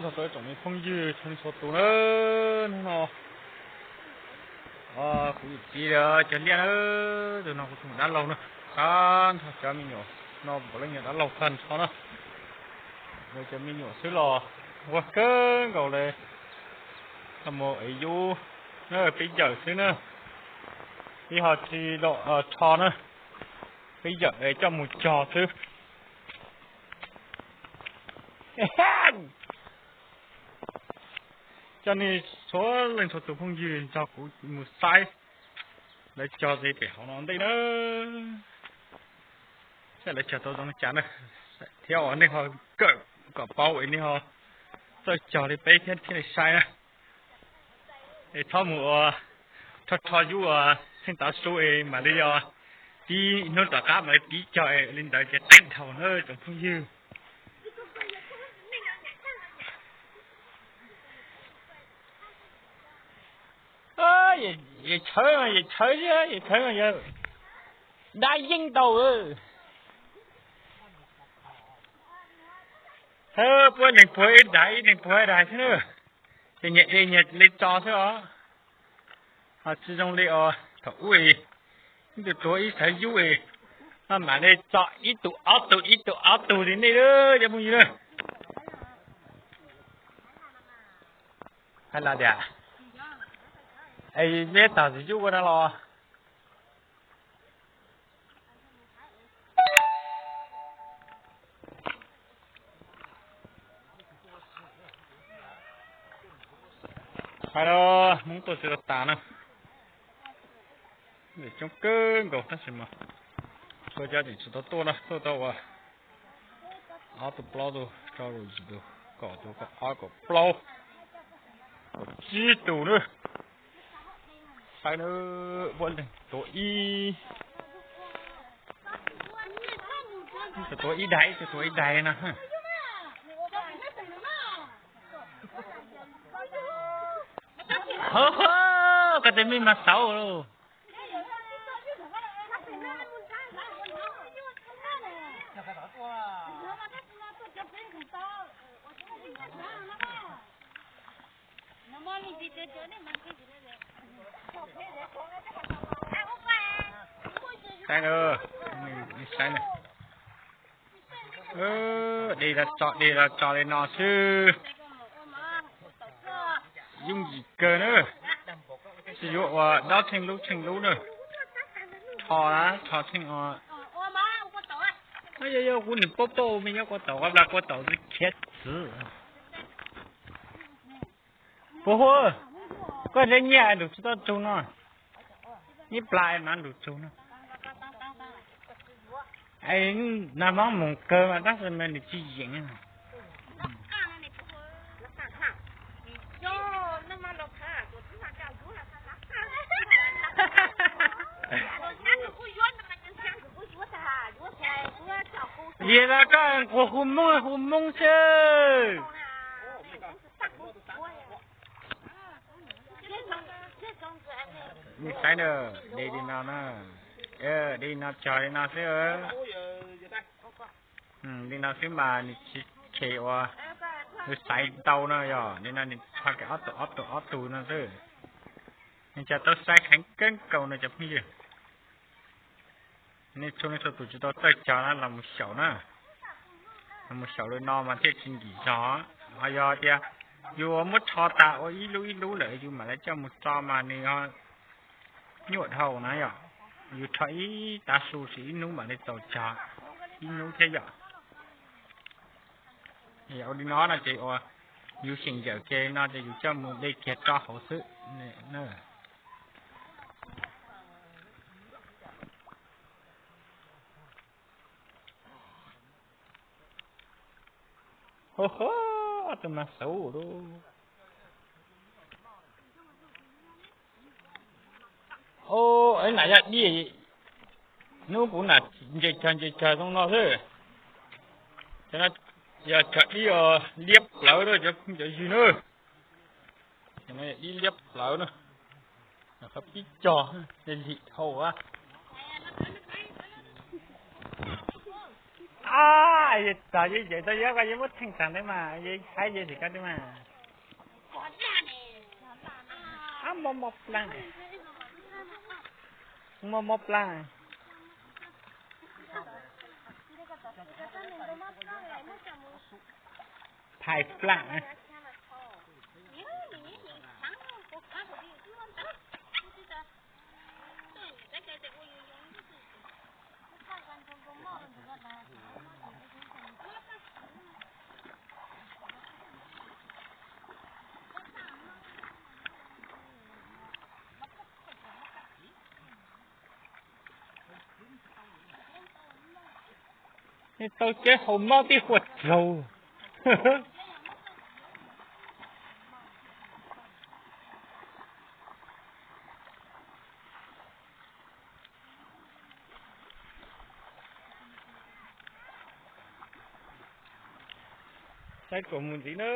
Txog rau tsoom me phooj ywg txhua leej txhua tus na, hnub no kuv yawm txiv cov liaj na, tus no kuv tus dab laug na, xav nrog cov me nyuam no npaum li nyuam dab laug tag nrho na, cov me nyuam xwb los ua kawg nkaus li, ho mus ev yub na, peb yawm xwb na, peb ho tsis dom rho na, peb yawm coj mus cog xwb. Coj nej txhua leej txhua tus phooj ywg nrog kuv mus saib lawv cog ze pem hauv no ntej na, saib lawv cog tau zoo li cas na, thiab uas nej ho kawm kom paub es nej ho txawj cog li peb thiab thiaj li saib na. Es txhob mus ua rho rho yub ua txheej tav su es mam li tib hnub tom qab mam li tib cog li ntawd ces qeeb dhau na tsoom phooj ywg. Yawm Chawv, yawm Chawv thiab, yawm Chawv mas yog dab yeej tau. Thawb puab neeg puag ib daim, ib neeg puag ib daim xwb na. Ces nyias de nyias li tso xwb os. Ho tsis zoo li os thaum ub, ib tug tuav ib xawv yub, no mam li tso ib tug ob tug ib tug ob tug li nej cov phooj ywg na. Hais tias, es neb tog txiv yub ua no los? Hais los Hmoob tuaj tsis tau tas na, coob kawg nkaus tab sis mas txhua cov tseem tsis tau tuaj na, tuaj tau ua ob tug plaub tug rau yim tug kaum tug kaum ob kaum plaub kaum tsib tug na. Saib na, puab leeg tuav ib, ib tug tuav ib daim, ib tug tuav ib daim no. Ho, koj tes me mas xauv lauj. Saib na, saib na. De los tso, de los tso li no xwb. Yooj yim kawg na. Tsis yuav ua dob tsheej lub tsheej lub na. Rho, rho tsheej ua. Yog, yog kuv nws paub paub me nyob kua taum, kua nplas kua taum khiav txwv. Puas hu, koj nrhiav nyiaj nrug tsis tau tsug no, ib plag mas nrug tsug no. Nag hmoob moog kawg mas tab sis mas nws tsis yeem. Vim los koj nquag hu Moob hu Moob xwb. Saib na, de li no na, de li no cog li no xwb. Li no xwb mas nws tsis khes ua, nws xaiv ntau no yog li no nws txhos kiag ob tug ob tug ob tug no xwb. Nws tsuas tau saib kheev kawg nkaus no cov phooj ywg. Nej txhua leej txhua tus tsis tau txawj cog na los mus xyaum na, los mus xyaum li no mas thiaj tsis nkim zog. Ho yog tias yus muab rho tas ua ib lub ib lub lawm yus mam li coj mus tso mas nws nyuaj dhau na yom. Yus rho ib tav su ces ib hnub mam li txaus cog, ib hnub thiab yom. Ua li no no ces ua, yus xyeem yawm kiag no ces yus coj mus de kiag rau hauv xwb. Ho ho, tus mas xauv lauj. Ib nam yog dib, hnub kuv nam ntses cog ntses cog zoo no xwb. Yog cog dib liab plawv na cov phooj cov ywg na. Dib liab plawv na, qhov pib cog lim dhau a. Txog yeej tseem tau yuav koj, yeej muab theej tag ntawd mas yeej haib yeej sim koj thiab mas. Ab, mob mob plab, mob mob plab. Phais plab. Nej tau cov hau mob tib huaj tsaug. Saib kom mus ntxiv na.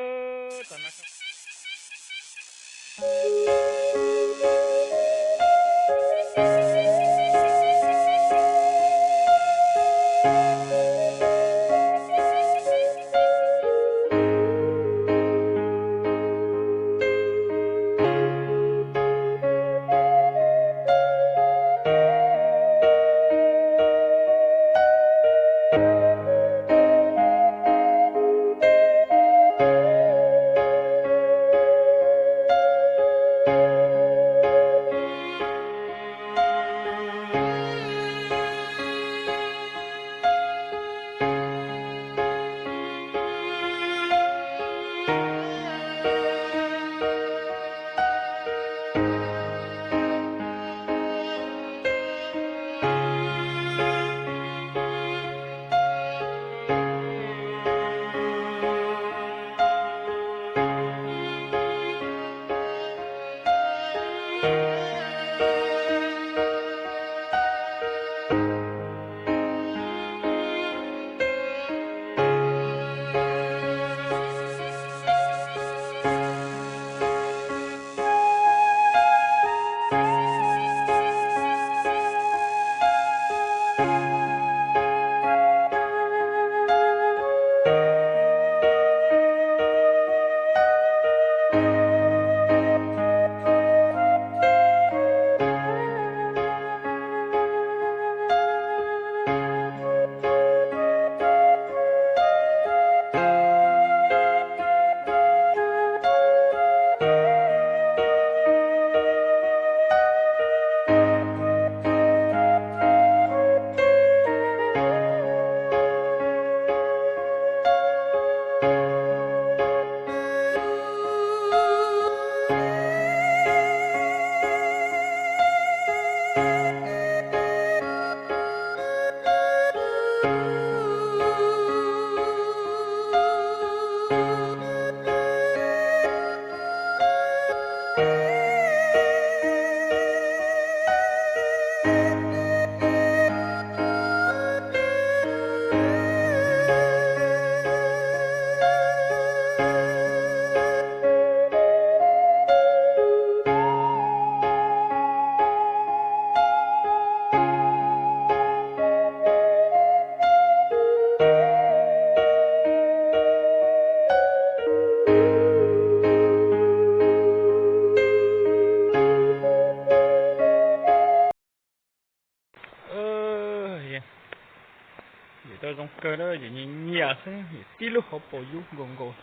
Yawm tau zoo kawg na, yawm nyias nyias xwb, yawm tib lub hauv paus yub nkaus nkaus.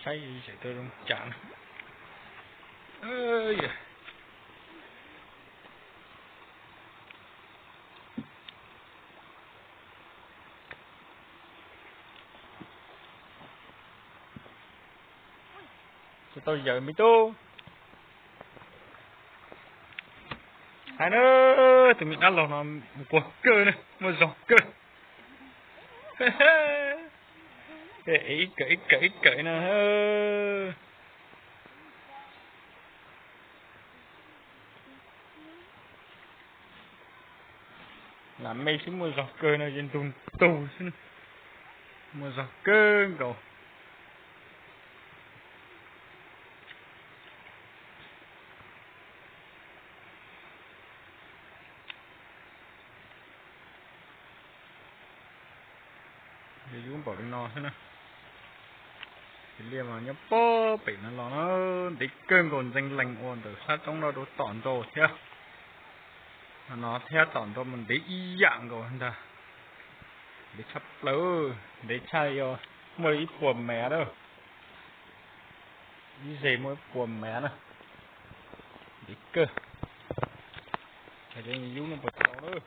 Saib yawm tau zoo cas na. Tsis tau yawm me tub. Hais na, tus me dab laug no mus puag kawg na, muaj zog kawg. Ib kawm ib kawm ib kawm no. Lam me xwb muaj zog kawg no, yeej ntug ntug xwb, muaj zog kawg nkaus. Yub npaum li no xwb na. Liaj mas nyob pog pem no los na, ntev kawg nkaus, ntxeev lees ua ntawm sab roob no rau tom ntej thiab. No thiab tom ntej mas ntev ib yam nkaus ntag. Ntev tshaj plaws, ntev tshaj, muaj ib puas mev lawm. Ib zeg muaj ib puas mev na. Ntev kawg. Yub no puas tau lawm.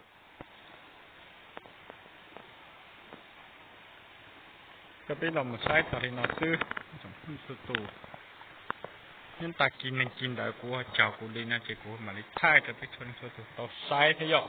Coj peb los mus saib txog li no xwb tsoom phooj ywg txhua tus. Nyob tag kis neeg kis ntawd kuv ho caug kuv li no ces kuv mam li thaij rau peb txhua leej txhua tus tau saib thiab yom.